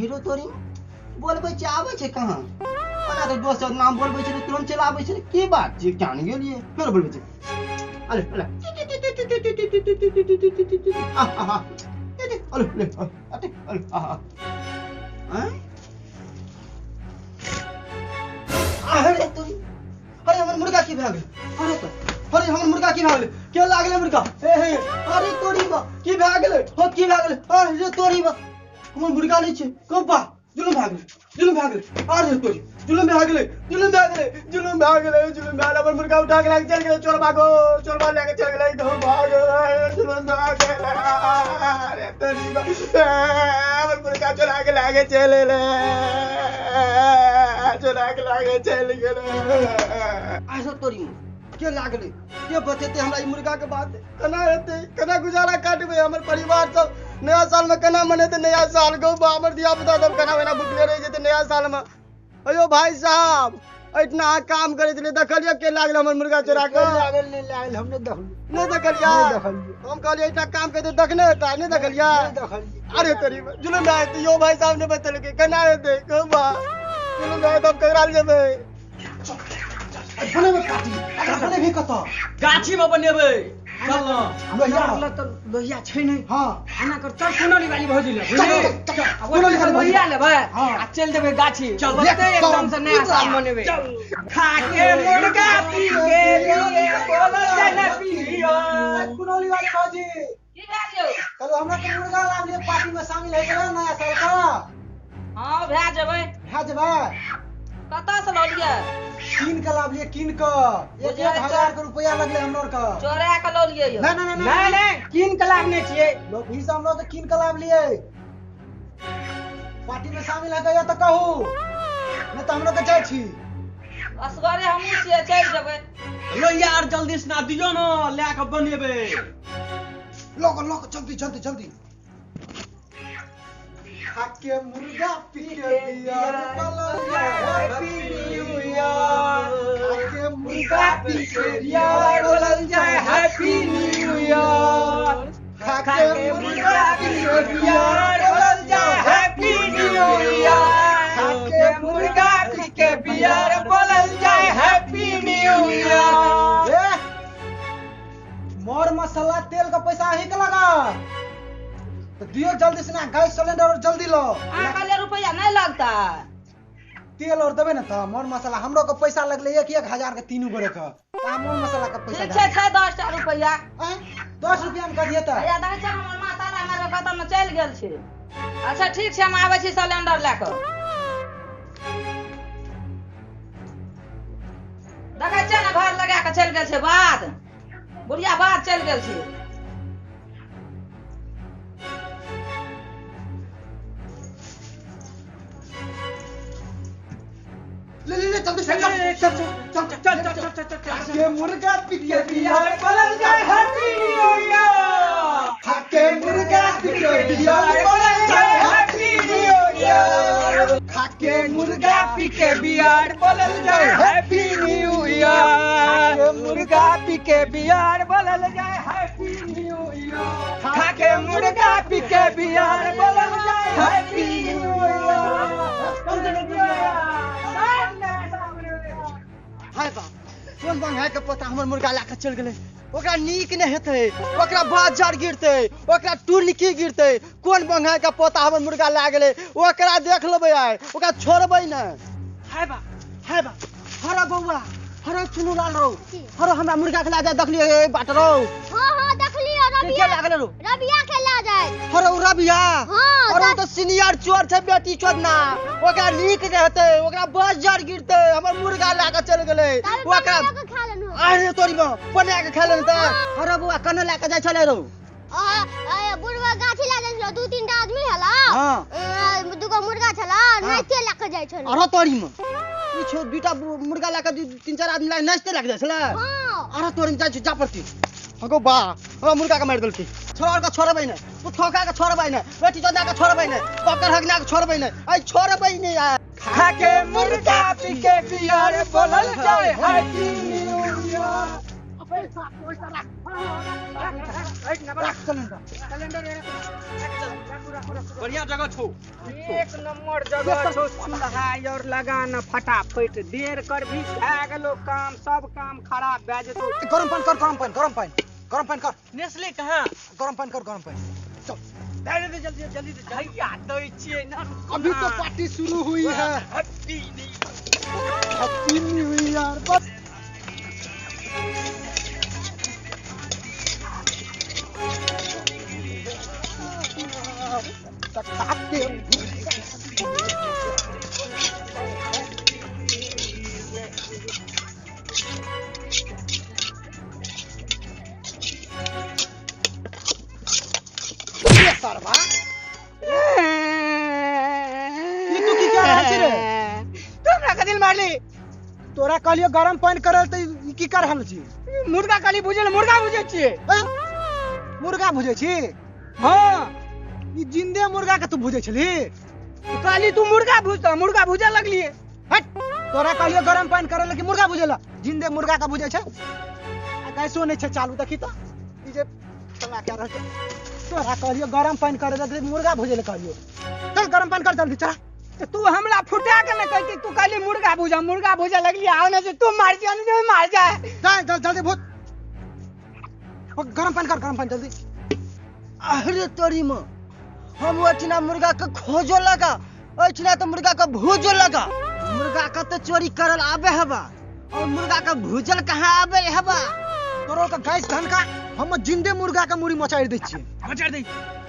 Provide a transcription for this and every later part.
Hero तोरी बोलबै छै आबै छै कहाँ ओना तऽ दोसर नाम बोलबै छै तुरंत चलि आबै छै की बात छै जान गेलियै फेर बोलबै छै अरे अरे अरे अरे अरे अरे तोरी अरे हमर मुर्गा की भए गेल अरे तो अरे हमर मुर्गा की भए गेल के लागले मुर्गा हे हे अरे तोरी बा की भए गेलै हो की भए गेलै अरे तोरी बा हमर मुर्गा नहि छै कबा जुलुम भए गेलै जुलुम भए गेलै अरे तोरी जुलुम भए गेलै जुलुम भए गेलै जुलुम भए गेलै जुलुम भए गेलै हमर मुर्गा उठा के लाके चलि गेलै चोरबा गो चोरबा लए के चलि गेलै गो भाग जुलुम भए गेलै अरे तोरी बा हमर मुर्गा चोरा के लाके चलि गेलै चोरा के लाके चलि गेलै आइसो तोरी के लागलै के बचेतै हमरा ई मुर्गा के बात केना हेतै केना गुजारा काटबै हमर परिवार सब नया साल में केना मनेतै नया साल गौ बा हमर धिया पुता सब केना ओना भुखले रहि जेतै नया साल में। अयो भाई साहब एहिठिना अहाँ काम करै छलियै देखलियै के लागल हमर मुर्गा चोरा के? लागल नहि लागल हम नहि देखलियै। नहि देखलियै? नहि देखलियै। हम कहलियै एहिठिना काम करतै देखने हेतै नहि देखलियै? नहि देखलियै। अरे तोरी जुलुम भए जेतै यौ भाई साहब नहि बतेलकै केना हेतै गौ बा जुलुम भए जेतै हम ककरा लग जेबै? बनेबै पार्टी बनेबही कतऽ? गाछी में बनेबै चल न लोहिया तऽ लोहिया छै नहि। हाँ एना कर चल कुनौली वाली भौजी लग चल, चल, चल, कुनौली वाली भौजी। लोहिया लेबै हाँ। आ चलि देबै गाछी चल, ओतै एकदम से नया साल मनेबै। खा के मुर्गा पी के लिए बोलल जाय ने पियो। कुनौली वाली भौजी की भए गेल? चलो हमरा के मुर्गा लाबलियै पार्टी में शामिल होइ गेलै नया साल का। हाँ भए जेबै। भए जेबै। कतऽ से लौलियै? कीन के लाबलियै कीन के 1,000 के रुपया लगलै हमरा के। चोरा के लौलियै यौ? नहीं नहीं नहीं नहीं कीन के लाबने छियै। लोग भी से हम लोग के कीन के लाबलियै। पार्टी में शामिल है गया तऽ कहू नहीं तऽ हम लोग के जाइ छी। असगरे हमहूँ छियै चलि जेबै। लोहिया आर जल्दी से ना दियौ न लए के बनेबै। लोग लोग जल्दी जल्दी जल्दी। खाके मुर्गा पी के बियर बोलल जाय हैप्पी न्यू ईयर। खाके मुर्गा पी के बियर बोलल जाय हैप्पी न्यू ईयर। खाके मुर्गा पी के बियर बोलल जाय हैप्पी न्यू ईयर। खाके मुर्गा पी के बियर बोलल जाय हैप्पी न्यू ईयर। ए मोर मसाला तेल का पैसा अहीं के लगा तो दियो जल्दी से ना गैस सिलेंडर और जल्दी लो। अहाँ कहलियै रुपैआ नहि लगतै। तेल और देबै ने तऽ मोर मसाला हमरो के पैसा लगलै 1-1 हजार के तीनू गोरे के। तऽ मोर मसाला के पैसा ठीक छै छै 10 टा रुपैआ। 10 रुपया में कह दिए तऽ। हैया देखै छियै हमर मसाला मारि कऽ खतम चलि गेल छै। अच्छा ठीक छै हम आबै छी सिलेंडर लए कऽ। देखै छियै ने घर लगा कऽ चलि गेल छै बाध बुढ़िया बाध चलि गेल छै। ले ले ले जल्दी से चल चल चल चल चल चल चल चल। के मुर्गा पी के बियर बोलल जाय हैप्पी न्यू ईयर। खाके मुर्गा पी के बियर बोलल जाय हैप्पी न्यू ईयर। खाके मुर्गा पी के बियर बोलल जाय हैप्पी न्यू ईयर। मुर्गा पी के बियर बोलल जाय हैप्पी न्यू ईयर। खाके मुर्गा पी के बियर बोलल जाय हैप्पी न्यू ईयर। हाय बा कोन बंगाय के पोता हमर मुर्गा लए के चलि गेलै। ओकरा नीक नहि हेतै ओकरा बाजार गिरतै ओकरा टुनकी गिरतै। कोन बंगाय के पोता हमर मुर्गा लए गेलै ओकरा देख लेबै आइ ओकरा छोड़बै नहि। हाय बा हरो बौआ हरो चुनू लाल रौ हरो हमरा मुर्गा के लए जाय देखलियै बाट रौ। हाँ हाँ देखलियै के रबिया लए गेलै रौ? रबिया के लए जाय। हरो रबिया? हाँ अरे तऽ सीनियर चोर छै बेटी चोर ना ओकरा नीक नहि हेतै ओकरा बाजार गिरतै हमर मुर्गा लए के चलि गेलै ओकरा। खा लेलहुँ। अरे तोरी माँ बना के खा लेलहुँ तऽ। हरो बौआ कन्ने लए के जाइ छलै रौ? बुढ़वा गाछी लए जाइ छलै 2-3 टा आदमी छला। हाँ। दूगो मुर्गा छला नाचिते लए के जाइ छलै। अरे तोरी माँ ई छो 2टा मुर्गा लए के 3-4 आदमी लए नाचिते लए के जाइ छलै? हाँ। अरे तोरी जाइ छी जा पड़ती हगो बा हमरा मुर्गा के मारि देलकै। छोड़ के छोड़बै नहि पुतौका के छोड़बै नहि बेटी चोदा के छोड़बै नहि बाप के हगना के छोड़बै नहि आइ छोड़बै नहि आइ। खाके मुर्गा पी के बियर बोलल जाय हैप्पी न्यू ईयर। अबे साला रख सिलेंडर। बढ़िया जगह छौ, एक नंबर जगह छौ। चूल्हा और लगाना फटाफट, देर कर भी भए गेलो काम, सब काम खराब भए जेतौ। गरम पानि कर, गरम पानि, गरम पानि, गरम पानि कर। नेस्ले कहाँ? गरम पानि कर, गरम पानि। चल दे दे जल्दी जल्दी दे। भैया दै छियै ना, अभी तो पार्टी शुरू हुई है। Happy new year. बस सरवा ई तू की कह रहल छी रे? तू हमरा कथी मारली? तोरा कहलियो गरम पानि करल त ई की कर रहल छी? मुर्गा कहली भुजल, मुर्गा भुजै छियै। मुर्गा भुजै छी? हाँ। ई जिंदे मुर्गा के तू भुजै छली? कहली तू मुर्गा भुजत, मुर्गा भुजै लगलिए। हट, तोरा कहलियो गरम पानि करल कि मुर्गा भुजैला? जिंदे मुर्गा के भुजै छै। आ गैसो नहि छै चालू, देखी त ई जे चला के रहल छै। तोरा कहलियो गरम पानि करे ल, मुर्गा भुजै ल कहलियो। चल गरम पानि कर जल्दी, चला। तू हमरा फुटा के न कहती, तू कहली मुर्गा भुजा, मुर्गा भुजा लगली। आओ ना से तू मार जा, नहीं मार जाए। जा जल्दी जल्दी भुज, गरम पानि कर, गरम पानि जल्दी। अरे तोरी माँ, हम ओहिठिना मुर्गा के खोजो लगा, ओहिठिना तो मुर्गा के भूजो लगा। मुर्गा के तो चोरी करल आबे हवा, और मुर्गा के भूजल कहाँ आबे हवा? तोरो के गैस धन का हम जिंदे मुर्गा के मुड़ी मचारि दै छियै। मचारि दै।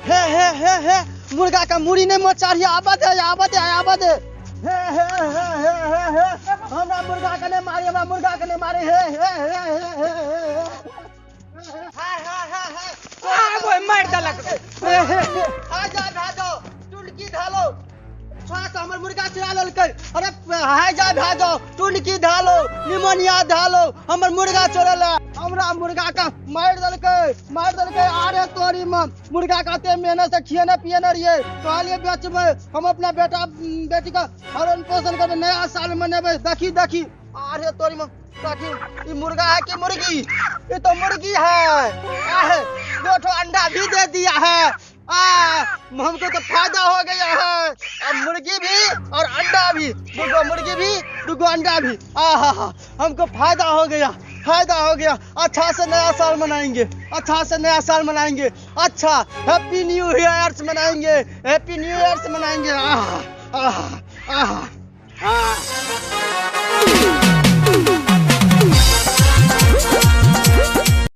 हे हे हे हे, मुर्गा का मुड़ी नहीं मचारिए, आबा दे, आबा दे, आबा दे। हे हे हे हे हे हे, हमरा मुर्गा के नहीं मारी, हमरा मुर्गा के नहीं मारी। हे हे हे हे हे हे, हाय हाय हाय हाय, आ मार देलक। हे हे हे, आ जा भाजो टुनकी धालो, छुआ हमर मुर्गा चुरा लेलकै। अरे हाय जा भाजो टुनकी धालो, निमोनिया धालो, हमर मुर्गा चोरल, हमरा मुर्गा का मारि देलकै, मारि देलकै। अरे तोरी माँ, मुर्गा का ते मेहनत से खियेने पियेने रहियै, कहलियै बेचबै हम अपना बेटा बेटी का भरण पोषण करबै, नया साल मनेबै। देखी देखी, अरे तोरी माँ, देखी ई मुर्गा है कि मुर्गी? ये तो मुर्गी है। आहे, दो ठो अंडा भी दे दिया है। आ हमको तो फायदा हो गया है, अब मुर्गी भी और अंडा भी, दूगो मुर्गी भी दूगो अंडा भी। आहा, हमको फायदा हो गया, फायदा हो गया। अच्छा से नया साल मनाएंगे, अच्छा से नया साल मनाएंगे, अच्छा हैप्पी न्यू ईयर्स मनाएंगे, हैप्पी न्यू ईयर्स मनाएंगे। आहा आहा आहा।